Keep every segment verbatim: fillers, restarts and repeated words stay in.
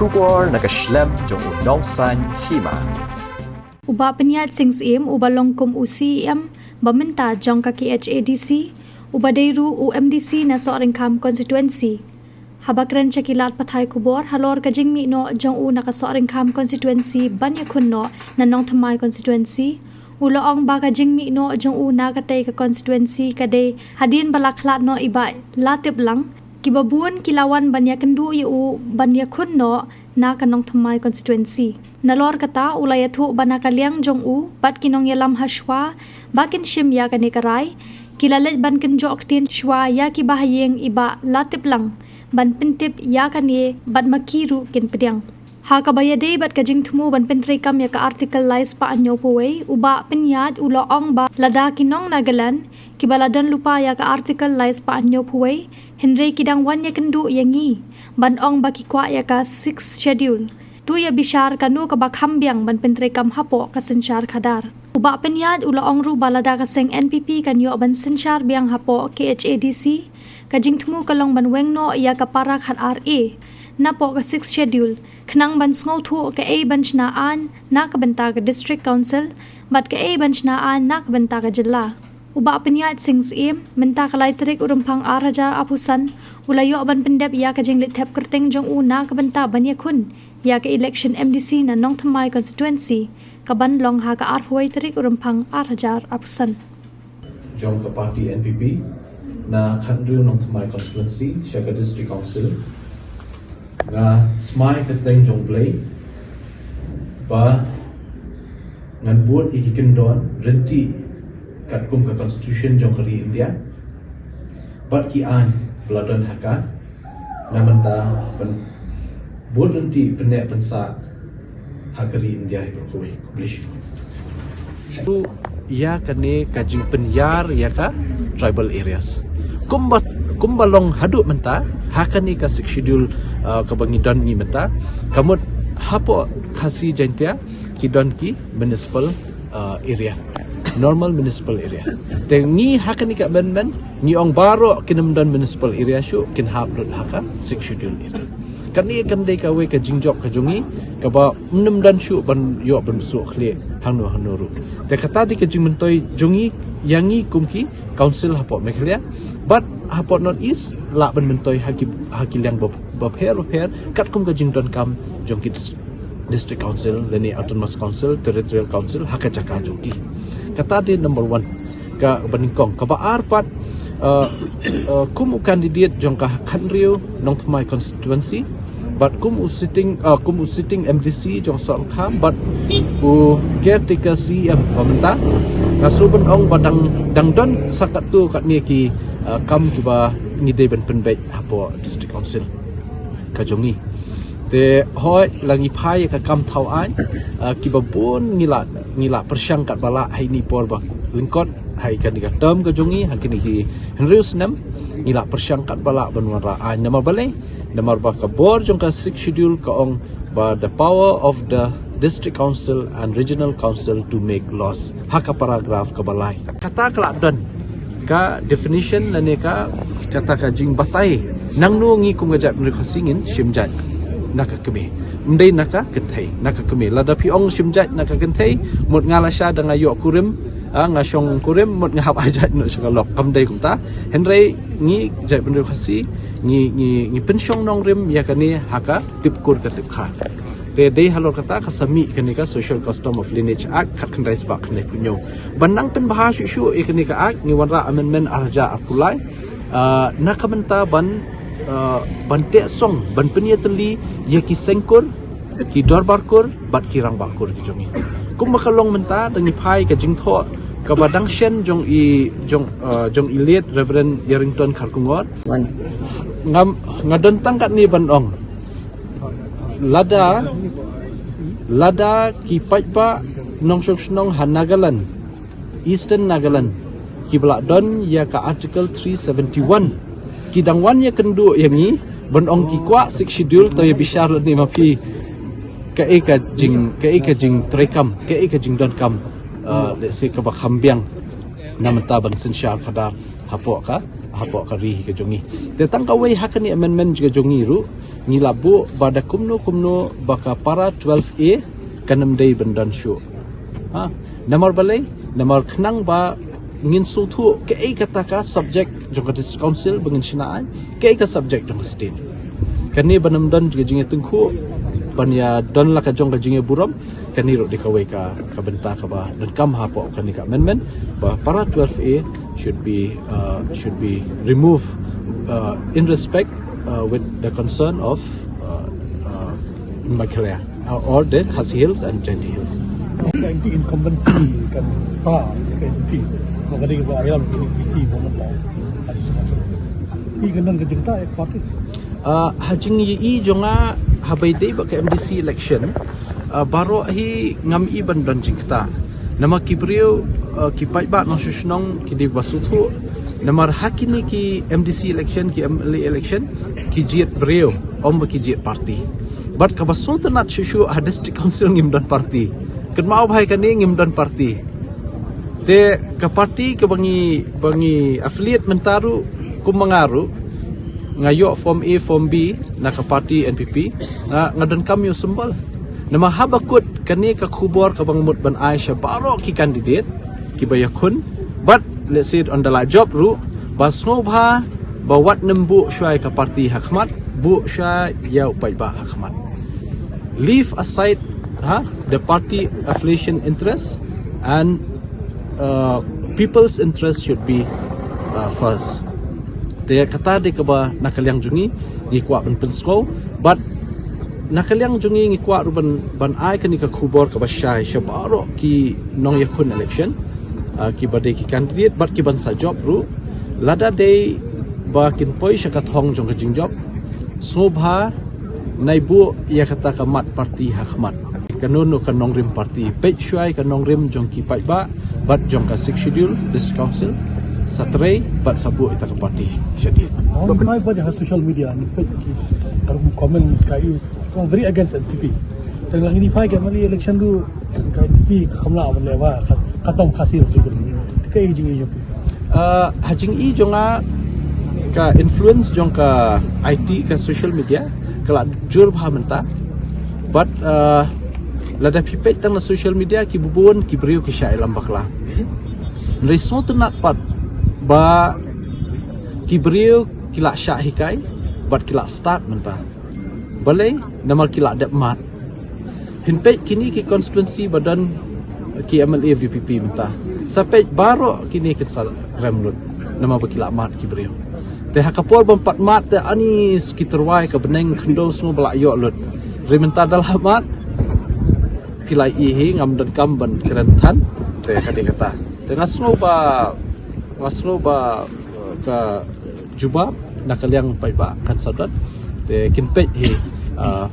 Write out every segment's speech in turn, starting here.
Khubor na ka shlem jong u Nongsaiñ Hima. U Bah Pynïaid Sing Syiem, uba long kum u C E M ba mynta jong ka K H A D C, uba dei ruh u M D C na Sohryngkham constituency, haba kren sha ki lad pathai khubor halor ka jingmih noh jong u na ka Sohryngkham constituency ban ïakhun noh na Nongthymmai constituency, u la ong ba ka jingmih noh jong u na katei ka constituency ka dei hadien ba la khlad noh i Bah Latiplang, kiba bun ki la wan ban ïakynduh ïa u ban ïakhun noh na ka Nongthymmai constituency. Nalor kata, u la ïathuh ba na ka liang jong u bad ki nongïalam ha shuwa ba kin shim ïa kane ka rai, ki la leit ban kynjoh ktien shuwa ïa kiba ha ïing i Bah Latiplang ban pyntip ïa kane bad ma ki ruh kin pdiang. Ha kaba ïadei bad ka jingthmu ban pyntreikam ïa ka Article lai spah hynñiew phew wei, u Bah Pynïaid u la ong ba lada ki nong Nagaland kiba la don lypa ïa ka Article lai spah hynñiew phew wei, hynrei ki dang wan ïakynduh ïa ngi ban ong ba ki kwah ïa ka Sixth Schedule, to ïabishar kano kaba kham biang ban pyntreikam hapoh ka synshar khadar. U Bah Pynïaid u la ong ruh ba lada ka seng N P P kan ïoh ban synshar biang hapoh K H A D C, ka jingthmu ka long ban weng noh ïa ka para khatar A napoh ka Sixth Schedule, khnang ban sngewthuh kaei ban shna aiñ na ka bynta ka District Council bad kaei ban shna aiñ na ka bynta ka jylla. U Bah Pynïaid Sing Syiem, mynta ka lai tarik u Rymphang ar hajar arphew san, u la ïoh ban pyndep ïa ka jingleit thep kyrteng jong u na ka bynta ban ïakhun ïa ka election M D C na Nongthymmai constituency, ka ban long ha ka arphew wei tarik u Rymphang ar hajar arphew san. Jong ka party N P P na khathynriew Nongthymmai constituency sha ka District Council, nga smai kyrteng jong U Blei ba ngan bud ïa ki kyndon ryntih katkum ka Constitution jong ka ri India bad ki aiñ ba la don ha ka, na mynta ban bud ryntih pynneh pynsah ha ka ri India hi baroh kawei. Khublei shibun. Ïa kane ka jingpynïar ïa ka tribal areas, kumba, kumba long haduh mynta ha kane ka Sixth Schedule, uh, kaba ngi don ngi mynta, ka mut hapoh Khasi Jaintia ki don ki municipal, uh, area, normal municipal area. Te ngi ha kane ka amendment ngi ong baroh kin ym don municipal area shuh, kin hap lut ha ka Sixth Schedule area. Kane kan dei kawei ka jingjop ka jong ngi kaba ym don shuh ban ïoh ban shu khlieh hangno hangno ruh. Te kata dei ka jingmyntoi jong ngi ïa ngi kum ki council hapoh Meghalaya bad hapoh North East, lah ban myntoi ha ki, ha ki liang bapher bapher katkum ka jingdonkam jong ki dis-, District Council lane Autonomous Council, Territorial Council ha ka jaka jong ki. Kata dei number one. Kaba nyngkong. Kaba ar pat, uh, uh, kum u candidate jong ka khathynriew Nongthymmai constituency bad kum u sitting, uh, kum u sitting M D C jong Sohryngkham bad u caretaker C E M ba mynta, nga shu ban ong ba dang, dang don sa katto katne ki, uh, kam kiba ngi dei ban pynbeit hapoh District Council ka jong ngi. Te hooid, la ngi phai ïa ka kam thaw aiñ, uh, kiba bun ngi la, ngi la pyrshang katba lah ha ine i por ba lyngkot ha kane ka term ka jong ngi, ha kine ki hynriew snem ngi la pyrshang katba lah ban wanrah aiñ. Namar balei? Namar ba ka bor jong ka Sixth Schedule ka ong ba the power of the District Council and Regional Council to make laws, ha ka paragraph kaba lai. Kata ka la don ka definition lane ka, kata ka jingbatai nangno ngi kum ka jaitbynriew Khasi ngin shim jait na ka kmie. Ym dei na ka kynthei, na ka kmie. Lada phi ong shim jait na ka kynthei, mut nga lashai da nga ïoh kurim, ah, nga shong kurim, mut nga hap ai jait noh sha ka lok. Kam dei kumta. Hynrei ngi jaitbynriew Khasi ngi, ngi, ngi pynshong nongrim ïa kane ha ka tip kur ka tip kha. Te dei halor kata ka sa mih kane ka Social Custom of Lineage Act khatkhyndai spah khyndaiphew hynñiew. Ban nang pynbha shuh shuh ïa kane ka Act, ngi wanrah amendment ar hajar arphew lai, ah, na ka bynta ban, ah, ban teh song, ban pynïatylli ïa ki seng kur, ki dorbar kur bad ki rangbah kur ki jong ngi. Kumba ka long mynta, da ngi phai ka jingthoh kaba dang shen jong i, jong, ah, jong i late Reverend Ïarington Kharkongor. Nga, nga don tang katne ban ong. Lada, lada ki paidbah nongshong shnong ha Nagaland, Eastern Nagaland, kiba la don ïa ka Article three seventy-one, ki dang wan ïakynduh ïa ngi ban ong ki kwah Sixth Schedule, to ïabishar lane ma phi kaei ka jing, kaei ka jingtreikam, kaei ka jingdonkam, uh, let's say kaba kham biang na mynta ban synshar khadar hapoh ka, hapoh ka ri ka jong ngi. Te tang kawei ha kane amendment ka jong ngi ruh, Ngi la buh ba da kumno kumno ba ka para twelve A kan ym dei ban don shuh. Ha, namar balei, namar khnang ba ngin sngewthuh kaei kata ka subject jong ka District Council ba ngin shna ai, kaei ka subject jong ka state. Kane ban ym don ka jingïatyngkhuh, ban ïa don la ka jong ka jingïaburom, kane ruh dei kawei ka, ka bynta kaba donkam hapoh kane ka amendment, ba para twelve A should be, uh, should be removed, uh, in respect, uh, with the concern of, uh, uh, Meghalaya, uh, or the Khasi Hills and Jaintia Hills. Ka anti incumbency kan pa ka N P P. Maka dei ba ayam ini isi ba mata. Ati sama sama. Pi kan ka jingta ek parti. Uh, ha jingïohi jong nga, haba ïadei bad ka M D C election, uh, baroh hi ngam i ban don jingkata. Namar ki briew, uh, ki paidbah nongshong shnong ki dei ba sngewthuh. Namar ha kine ki M D C election, ki M L A election, ki jied briew, ym ba ki jied parti. Bad kaba sngewtynnat shuh shuh, ha District Council ngim don parti. Kynmaw bha ïa kane, ngim don parti. Te ka parti kaba ngi, ba ngi affiliate mynta ruh, kum ma nga ruh, nga ïoh form A, form B na ka parti N P P, nga, nga donkam ïa u symbol. Namar haba kut kane ka khubor kaba nga mut ban ai sha baroh ki candidate kiba ïakhun, bad let's say on the light job ruh, ba sngewbha ba wat nym buh shuwa ïa ka parti ha khmat, buh shuwa ïa u paidbah ha khmat. Leave aside, ha, the party affiliation interest and, uh, people's interest should be, uh, first. Te kata dei kaba na ka liang jong ngi ngi kwah ban pynsngew, bad na ka liang jong ngi ngi kwah ruh ban, ban ai kane ka khubor kaba shai sha baroh ki nongïakhun election, uh, kiba dei ki candidate bad ki ban sa jop ruh. Lada dei ba kin poi sha ka thong jong ka jingjop, sngewbha nai buh ïa kata ka mat parti ha khmat. Ka nongrim parti, peit shuwa ïa ka nongrim jong ki paidbah bad jong ka Sixth Schedule District Council, sa trei bad sa buh ïa ka parti shadien. Ngi phai pat ha social media, ngi peit ki, ka rukom comment ngi skai, ki ong very against N P P. Tang la ngi phai ka M L A election ruh, ka N P P ka kham lah ban leh ba, ka, ka tong Khasi Hills jong ngi. Te kaei ka jingïohi jong phi? Uh, ha jingïohi jong nga, ka influence jong ka I T, ka social media ka la jur bha mynta. Bad, uh, lada phi peit tang na social media, kiba bun ki briew ki shah ïalam bakla. Hynrei sngewtynnat pat ba ki briew ki la shah hikai bad ki la start mynta. Balei? Namar ki la dep mad. Phin peit kine ki constituency ba don ki M L A V P P mynta, sa peit baroh kine kin sa rem lut, namar ba ki la mad ki briew. Te ha ka por ban pat mad te ani ki tyrwa ka bneng khyndew sngew ba la ïoh lut. Hynrei mynta da la mad, phi la ïohi, ngam donkam ban kren than. Te ka dei kata. Te nga sngew ba, nga sngew ba, uh, ka jubab na ka liang paidbah kan sa don. Te kin peit hi, uh,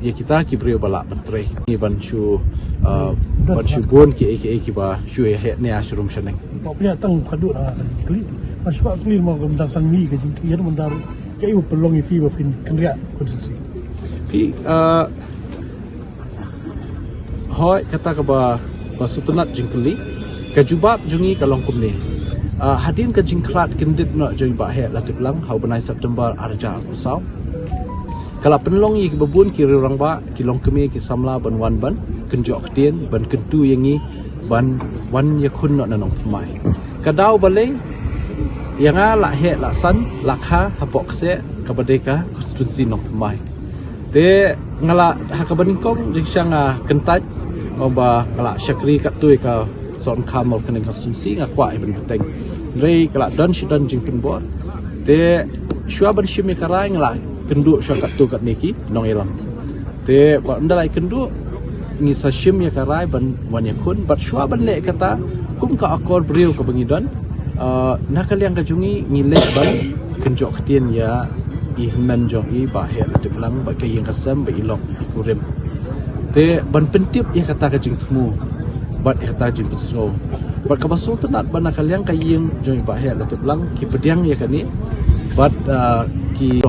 ïa kita ki briew ba lah ban trei. Ngi ban shu, uh, ban shu bun kiei kiei kiba shu ïa heh nia sharum shaneng. Ba pynïaid tang khadduh na ka jingkylli. Ba shu ba kylli mo ka bynta sangni ka jingkylli ïa bynta ruh. Kaei ba pynlong ïa phi ba phin kynriah constituency? Phi, uh, Hooid, kata kaba, ba sngewtynnat jingkylli. Ka jubab jong ngi ka long kumne. Ah, hadien ka jingkhlad kyndit noh jong i Bah Heh Latiplang ha u bnai September arhajar arphew saw, ka la pynlong ïa kiba bun ki riew rangbah, ki longkmie, ki samla ban wan ban kynjoh ktien, ban kyntu ïa ngi ban wan ïakhun noh na Nongthymmai. Ka daw balei, ïa nga la heh la san la kha hapoh kseh kaba dei ka constituency Nongthymmai. Te nga la, ha kaba nyngkong jingshisha nga kyntait, ong ba nga la shakri katto ïa ka sorkar Mawryngkneng constituency, nga kwah ïa ban bteng. Hynrei ka la don shi don jingpynbor. Te shuwa ban shim ïa ka rai nga la kynduh shuwa katto katne ki nongïalam. Te ba ynda la ïakynduh, ngi sa shim ïa ka rai ban wan ïakhun, bad shuwa ban leh kata, kum ka akor briew kaba ngi don, ah, na ka liang ka jong ngi, ngi leh ban kynjoh ktien ïa i hynmen jong i Bah Heh Latiplang bad ka ïing ka sem bad i lok i kurim. Te ban pyntip ïa kata ka jingthmu bad ïa kata ka jingpynsngew. Bad kaba sngewtynnat ba na ka liang ka ïing jong i Bah Heh Latiplang ki pdiang ïa kane bad, ah, ki,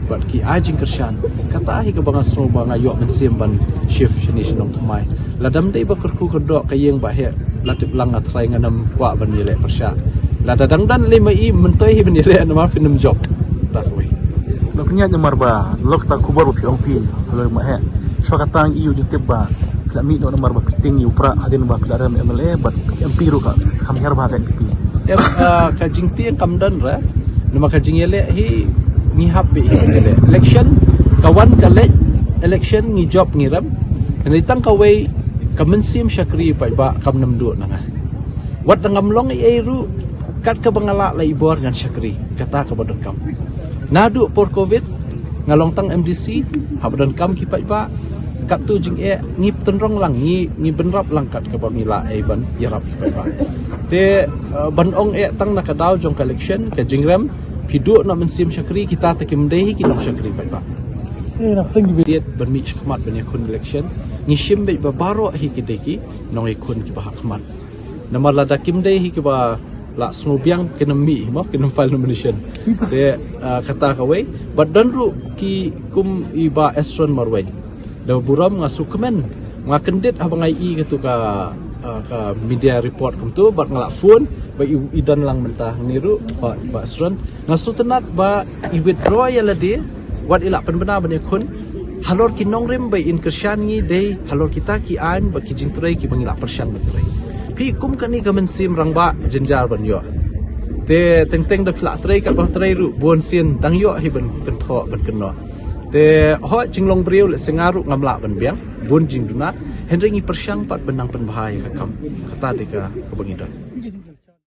bad ki ai jingkyrshan. Kata hi kaba nga sngew ba nga ïoh mynsiem ban shift shane sha Nongthymmai. Lada ym dei ba kyrkhu kyrdoh ka ïing Bah Heh Latiplang, nga trai ngam kwah ban ïaleh pyrshah. Lada dang don lei ma i, myntoi hi ban ïaleh, namar phin ym jop. Ta kawei. Ngi ïa namar ba lok ta khubor ba phi ong phi halor ma he. Shuwa kata ngi ïoh jingtip ba phi la mih noh namar ba phi tieng ïa u prah hadien ba phi la rem M L A bad M P ruh ka kham hiar ba ka N P P. Em, ah, ka jingtieng kam don re. Namar ka jingïaleh hi ngi hap beit hi ka jingïaleh. Election ka wan ka leit, election ngi jop ngi rem. Hynrei tang kawei ka mynsiem shakri paidbah kam nym duh na nga. Wat da ngam long ei ei ruh kat kaba nga lah la i bor ngan shakri kata kaba donkam. Naduh por covid nga long tang M D C haba donkam ki paidbah. Katto jingeh ngi tynrong lang, ngi ngi bynrap lang kat kaba ngi lah ei ban ïarap ki paidbah. Te eh, ban ong eh tang na ka daw jong ka election ka jingrem phi duh na mynsiem shakri, kita te kim dei hi ki nong shakri paidbah. Diet ban mih shakhmat ban ïakhun election ngi shim beit ba baroh hi ki dei ki nong ïakhun kiba ha khmat. Namar lada kim dei hi kiba la sngewbiang kin ym mih hi mo, kin ym file nomination. Te ah, kata kawei bad don ruh ki kum i Bah Esron Marwein. Da burom nga sngewkmen, nga kyndit haba nga i katu ka ah, ka media report kumtu bad nga la phone ba i, i don lang mynta hangne ruh Bah, Bah Esron. Nga sngewtynnat ba i withdraw ïa lade wat i la pynbna ban ïakhun. Halor ki nongrim ba in kyrshan ngi dei halor kita ki aiñ bad ki jingtrei kiba ngi la pyrshang ban trei. Phi kum kane ka mynsiem rangbah jynjar ban ïoh. Te teng teng da phi la trei katba trei ruh bun sien dang ïoh hi ban kynthoh ban kynnoh. Te hooid jinglong briew lehse nga ruh ngam lah ban biang bun jingduna, hynrei ngi pyrshang pat ban nang pynbha ïa ka kam. Kata dei ka kaba ngi don.